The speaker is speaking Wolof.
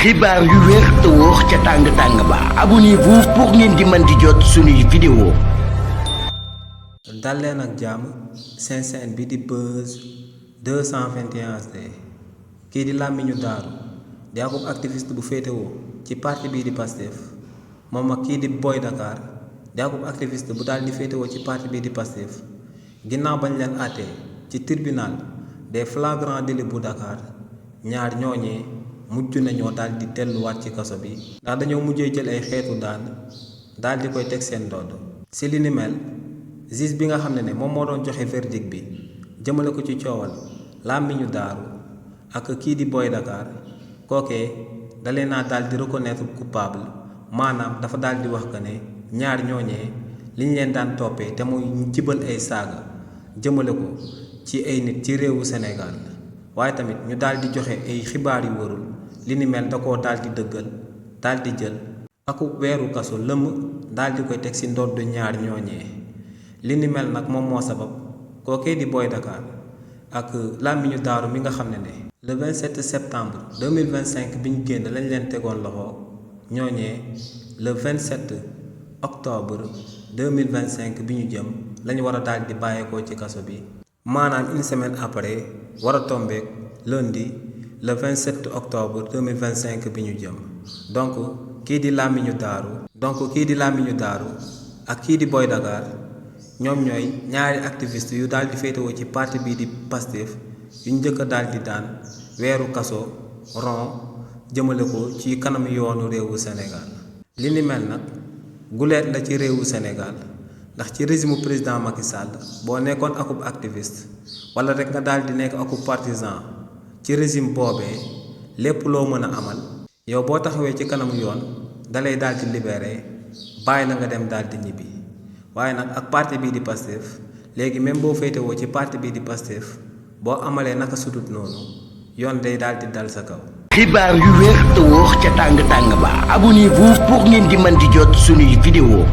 xibaar yu wér te wóor ca tàng-tàng ba abonnez-vous pour ngeen di mën di jot suñuy vidéo. dal leen ak jàmm seen chaîne bi di Buzz 221 HD kii di Lamiñu Daaru di akub activiste bu féetewoo ci parti bii di Pastef moom ak kii di Boy Dakar di akub activiste bu daal di féetewoo ci parti bii di Pastef ginnaaw bañ leen àttee ci tribunal des flagrants délits bu Dakar ñaar ñooñee mujj nañoo daal di delluwaat ci kaso bi ndax dañoo mujjee jël ay xeetu daan daal di koy teg seen ndodd si li ni mel juge bi nga xam ne moom moo doon joxe verdict bi jëmale ko ci coowal Lamiñu Daaru ak kii di Boy Dakar kookee dalee naa daal di reconnaître coupable maanaam dafa daal di wax que ne ñaar ñooñee liñ leen daan toppee te muy jibal ay saaga jëmale ko ci ay nit ci réewu Sénégal waaye tamit ñu daal di joxe ay xibaar yu warul li ni mel da koo daal di dëggal daal di jël aku weeru kaso lëmm daal di koy teg ci ndodd ñaar ñooñee li ni mel nag moom moo sabab kookee di Boy Dakar ak Lamiñu Daaru mi nga xam ne le 27 septembre 2025 bi ñu génn lañ leen tegoon loxo ñooñee le 27 octobre 2025 bi ñu jëm lañu war a daal di bàyyeekoo ci kaso bi maanaam une semaine après war a tombeek lundi le 27 octobre 2025 bi ñu jëm donc kii di Lamiñu Daaru ak kii di Boy Dakar ñoom ñooy ñaari activiste yu daal di féetewoo ci parti bii di Pastef yu njëkk a daal di daan weeru kaso ron jëmale ko ci kanam yoonu réewu Sénégal li ni mel nag guleet la ci réewu Sénégal ndax ci régime président Macky Sall boo nekkoon akub activiste wala rek nga daal di nekk akub partisan ci régime boobee lépp loo mën a amal yow boo taxawee ci kanamu yoon dalay daal di libéré bàyyi la nga dem daal di ñibbi waaye nag ak parti bii di Pastef léegi même boo féetewoo ci parti bii di Pastef boo amalee naka sudut noonu yoon day daal di dal sa kaw. xibaar yu wér te wóor ca tàng-tàng ba abonnez-vous pour ngeen di mën di jot suñuy vidéo.